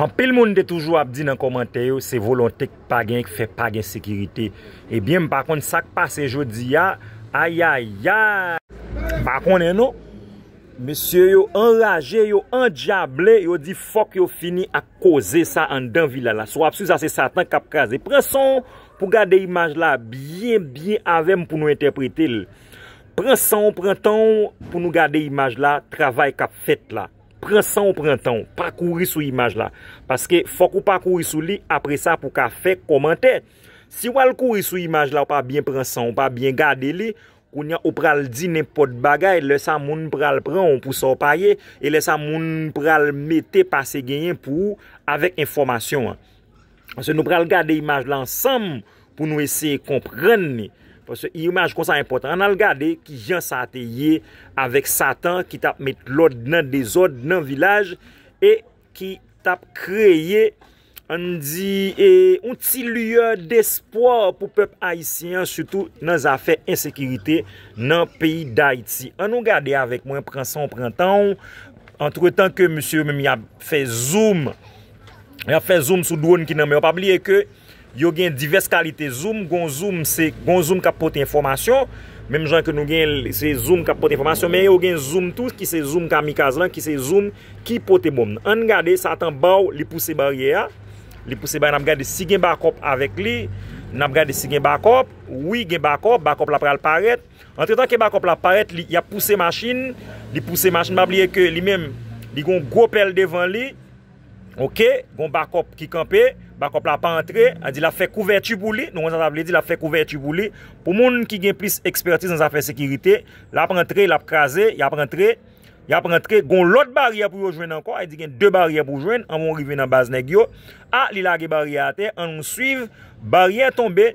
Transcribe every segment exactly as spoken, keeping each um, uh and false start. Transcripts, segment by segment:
Anpil moun te toujou ap di nan kòmantè yo, se volonte k pa gen k fè pa gen sekirite. Ebyen, m pa konn sa k pase jodi a. Ayayay! M pa konnen non. Mesye yo anraje, yo andjable, yo di fòk yo fini ak koze sa anndan vilaj la. Si w ap swiv sa, se Satan k ap kraze. Pran san w pou gade imaj la byen, byen avè m pou nou entèprete l. Pran san w, pran tan w pou nou gade imaj la, travay k ap fèt la. Pran san w, pran tan w, pa kouri sou imaj la. Paske fòk ou pa kouri sou li, apre sa pou w ka fè kòmantè. Si w al kouri sou imaj la, ou pa byen pran san w, ou pa byen gade li, kounye a ou pral di nenpòt bagay, lè sa moun pral pran w pou sa w pa ye, e lè sa moun pral mete pase genyen pou ou avèk enfòmasyon an. Paske nou pral gade imaj la ansanm pou nou eseye konprann li. Paske imaj konsa enpòtan. Ann al gade kijan sa te ye avèk Satan ki t ap met lòd nan dezòd nan vilaj e ki t ap kreye, ann di, e, yon ti liyè despwa pou pèp ayisyen an, sitou nan zafè ensekirite nan peyi Dayiti. Ann nou gade avèk mwen, pran san w, pran tan w. Antretan ke mesye yo menm y ap fè zoom, y ap fè zoom sou dwòn ki nan men yo. Pa bliye ke yo gen divès kalite zoom. Gon zoom, se gon zoom k ap pote enfòmasyon. Menm jan ke nou gen, se zoom k ap pote enfòmasyon, men yo gen zoom tou ki se zoom kamikaz lan, ki se zoom ki pote bonm nan. Ann gade, Satan ba w, li pouse baryè a. Li pouse baryè, n ap gade si gen bakòp avèk li. N ap gade si gen bakòp. Wi, gen bakòp. Bakòp la pral parèt. Antretan ke bakòp la parèt, li, y ap pouse machin. Li pouse machin. Pa bliye ke li menm, li gon gwo pèl devan li. Oke, gon bakòp ki kanpe. Bakòp la pa antre. An di l ap fè kouvèti pou li. Nou konn sa sa vle di, l ap fè kouvèti pou li. Pou moun ki gen plis ekspètiz nan zafè sekirite, l ap antre, l ap kraze, y ap antre. Y ap rantre, gon lòt baryè pou yo jwenn ankò, sa vle di gen de baryè pou jwenn, anvan w rive nan baz nèg yo. A, li lage baryè atè, ann nou swiv, baryè tonbe.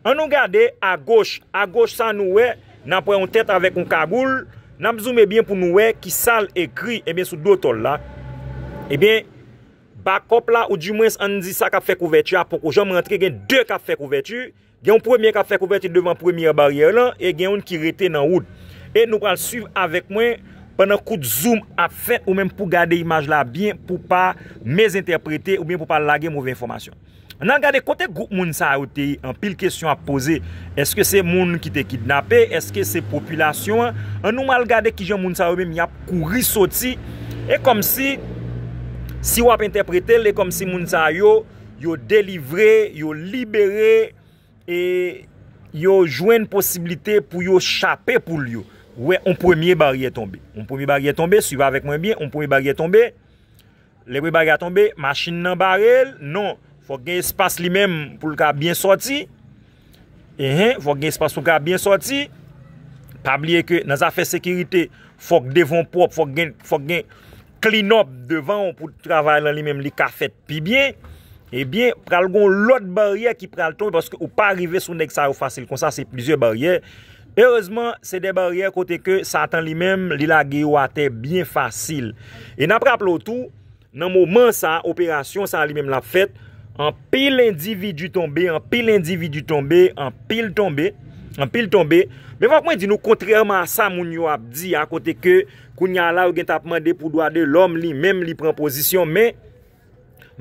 Ann nou gade agoch, agoch sa nou wè, n ap wè yon tèt avèk yon kagoul, n ap zoome byen pou nou wè ki sa l ekri, ebyen sou do tòl la. Ebyen, bakòp la, oudimwens ann di sa k ap fè kouvèti a, poko janm rantre, gen de k ap fè kouvèti, Gen yon premye k ap fè kouvèti devan premye baryè lan e gen youn ki rete nan wout. E nou pral swiv avèk mwen pandan kout zoom ap fèt ou menm pou gade imaj la byen pou pa mezentèprete oubyen pou pa lage move enfòmasyon. Ann al gade kote gwoup moun sa yo te ye, anpil kesyon ap poze. Èske se moun ki te kidnape? Èske se popilasyon an? Ann nou al gade kijan moun sa yo menm y ap kouri soti. E kòmsi, si w ap entèprete l, e kòmsi moun sa yo, yo delivre, yo libere, e yo jwenn posiblite pou yo chape poul yo. Ou wè, yon premye baryè tonbe. Yon premye baryè tonbe, swiv avèk mwen byen, yon premye baryè tonbe. Lè premye baryè a tonbe, machin nan bare l? Non. Fòk gen espas li menm pou l ka byen sòti. Enhen, fòk gen espas pou l ka byen sòti. Pa bliye ke nan zafè sekirite, fòk devan w pwòp, fòk gen, fòk gen clean up devan w pou travay lan li menm li ka fèt pi byen. Ebyen, pral gon lòt baryè ki pral tonbe paske ou pa rive sou nèg sa yo fasil konsa, se plizyè baryè. Erezman, se de baryè kote ke Satan li menm, li lage yo atè byen fasil. E n ap raple w tou, nan moman sa, operasyon sa li menm l ap fèt, anpil endividi tonbe, anpil endividi tonbe, anpil tonbe, anpil tonbe. Men fòk mwen di nou, kontrèman a sa moun yo ap di a, kote ke kounye a la, yo gen t ap mande pou dwa de lòm, li menm, li pran pozisyon, men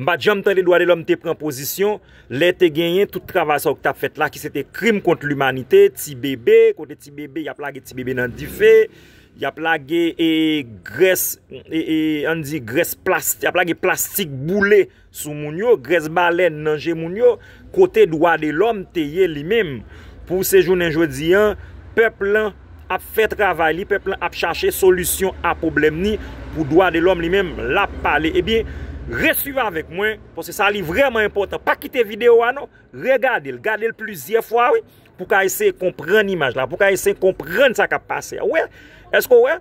m pa t janm tande dwa de lòm te pran pozisyon lè te genyen tout travay sa yo k t ap fèt la, ki se te krim kont limanite, ti bebe, kote ti bebe, y ap lage ti bebe nan dife, y ap lage, e, grès, e, e, ann di grès plastik, y ap lage plastik boule sou moun yo, grès balèn nan je moun yo, kote dwa de lòm te ye li menm. Pou se jounen jodi an, pèp lan ap fè travay li, pèp lan ap chache solisyon a pwoblèm ni, pou dwa de lòm li menm, l ap pale. Ebyen, reswiv avèk mwen, paske sa li vrèman enpòtan. Pa kite videyo a non, regade l, gade l plizyè fwa, wi, pou ka eseye konprann imaj la, pou ka eseye konprann sa k ap pase a. Ou wè? Èske w wè?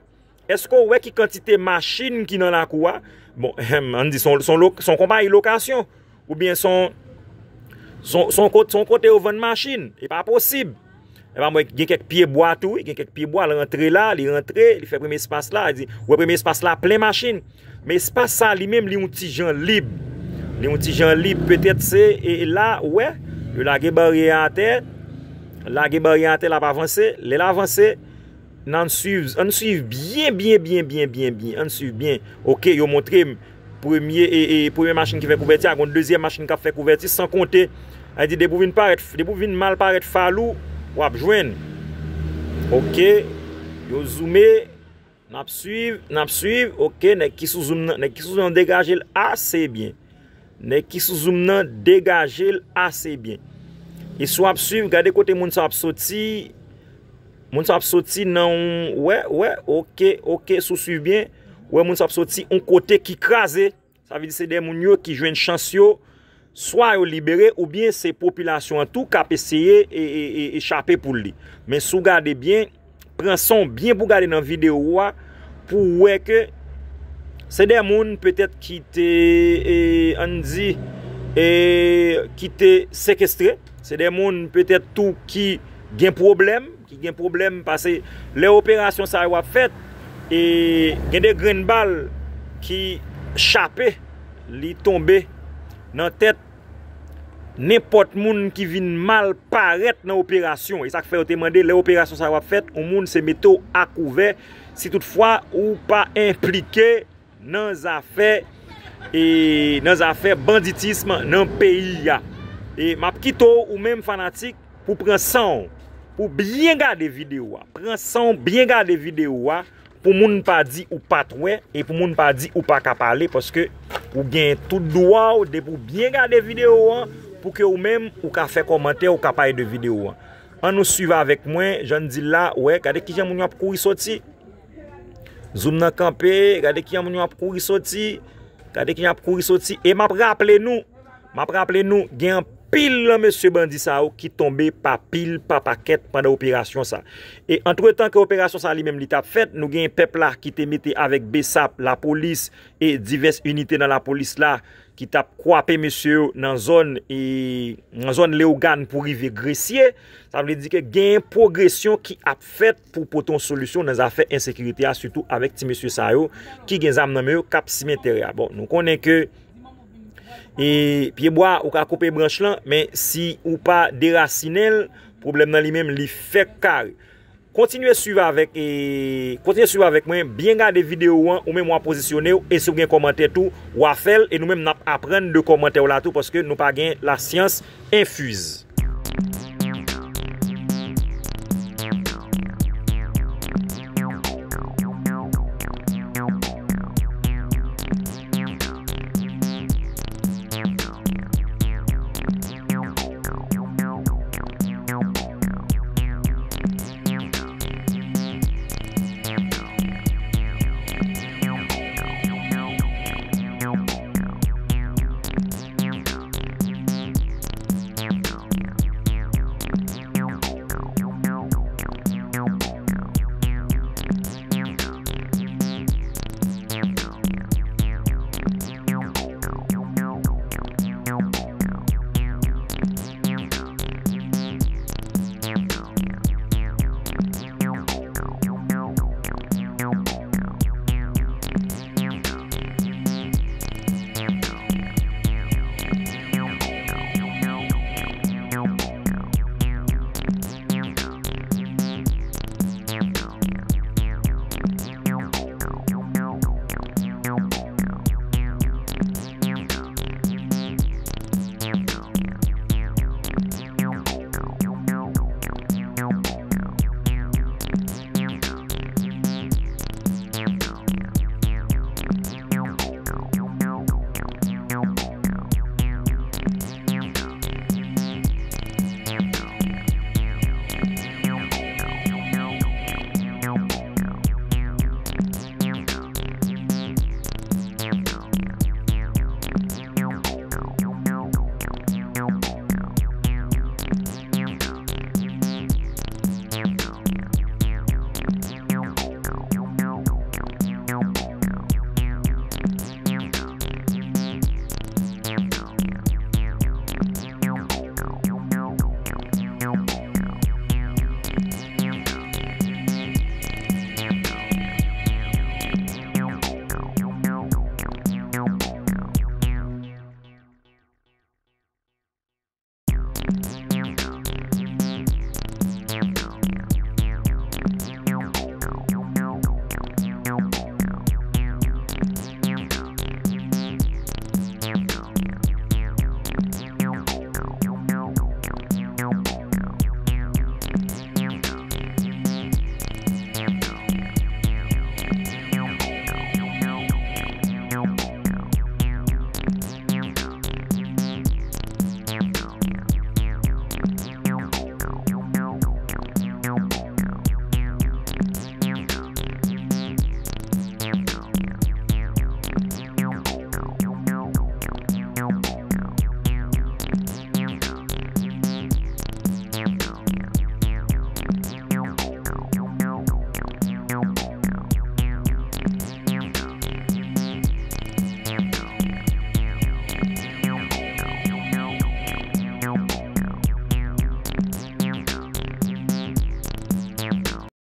Èske w wè ki kantite machin ki nan lakou a? Bon, ann di, se yon, se yon lo-, se yon konpayi lokasyon. Oubyen se yon, se yon, se yon kot-, se yon kote yo vann machin. E pa posib. E pa mwen, gen kèk pye bwa tou, wi. Gen kèk pye bwa, l rantre la, li rantre, li fè premye espas la, li di, ou wè premye espas la plen machin. Men espas sa li menm, li yon ti jan lib. Li yon ti jan lib, petèt se, e, e la, ou wè, yo lage baryè a atè, lage baryè a atè, l ap avanse. Lè l avanse, n ann swiv, ann swiv byen, byen, byen, byen, byen, byen. Ann swiv byen. Oke, yo montre m premye, e, e, premye machin ki fè kouvèti a, gon dezyèm machin k ap fè kouvèti, san konte, a di, depi w vin parèt, depi w vin mal parèt Falou, w ap jwenn. Oke, yo zoume, n ap swiv, n ap swiv, oke, nèg ki sou zoom nan, nèg ki sou zoom nan degaje l ase byen. Nèg ki sou zoom nan degaje l ase byen. E si w ap swiv, gade kote moun sa ap soti. Moun sa ap soti nan yon, wè, wè, oke, oke, si w swiv byen, wè moun sa ap soti yon kote ki kraze. Sa vle di se de moun yo ki jwenn chans yo, swa yo libere, oubyen se popilasyon an tou k ap eseye e, e, e, e chape poul li. Men si w gade byen, pran san w byen pou gade nan videyo a, pou w wè ke se de moun petèt ki te, e, ann di, e, ki te sekestre, se de moun petèt tou ki gen pwoblèm, ki gen pwoblèm, paske lè operasyon sa yo ap fèt, e, gen de grenn bal ki chape, li tonbe nan tèt nenpòt moun ki vin mal parèt nan operasyon. E sa k fè yo te mande, lè operasyon sa yo ap fèt, yon moun se mete w akouvè, si toutfwa ou pa enplike nan zafè, e, nan zafè banditism nan peyi a. E m ap kite w, ou menm fanatik, pou pran san w, pou byen gade videyo a. Pran san w, byen gade videyo a, pou moun pa di ou pa t wè, e pou moun pa di ou pa ka pale, paske ou gen tout dwa w, depi w byen gade videyo an, pou ke ou menm, ou ka fè kòmantè, ou ka pale de videyo an. Ann nou swiv avèk mwen, jan n di l la, wè, gade kijan moun yo ap kouri soti. Zoom nan kanpe, gade kijan moun yo ap kouri soti. Gade kijan ap kouri soti. E m ap raple nou, m ap raple nou, gen anpil nan mesye bandi sa yo ki tonbe pa pil, pa pakèt pandan operasyon sa. E antretan ke operasyon sa li menm li t ap fèt, nou gen pèp la ki te mete avèk besap, lapolis e divès inite nan lapolis la ki t ap kwape mesye yo nan zòn, e, nan zòn Leyogàn pou rive Gresye. Sa vle di ke gen pwogresyon ki ap fèt pou pote yon solisyon nan zafè ensekirite a, sitou avèk ti mesye sa yo ki gen zam nan men yo k ap simen teren an. Bon, nou konnen ke, e, pyebwa, ou ka koupe branch lan, men si ou pa derasinen l, pwoblèm nan li menm, li fèk kare. Kontinye swiv avèk, e, kontinye swiv avèk mwen, byen gade videyo an, ou menm w ap pozisyone w, e si w gen kòmantè tou, w a fè l, e nou menm n ap aprann de kòmantè w la tou, paske nou pa gen lasyans enfiz.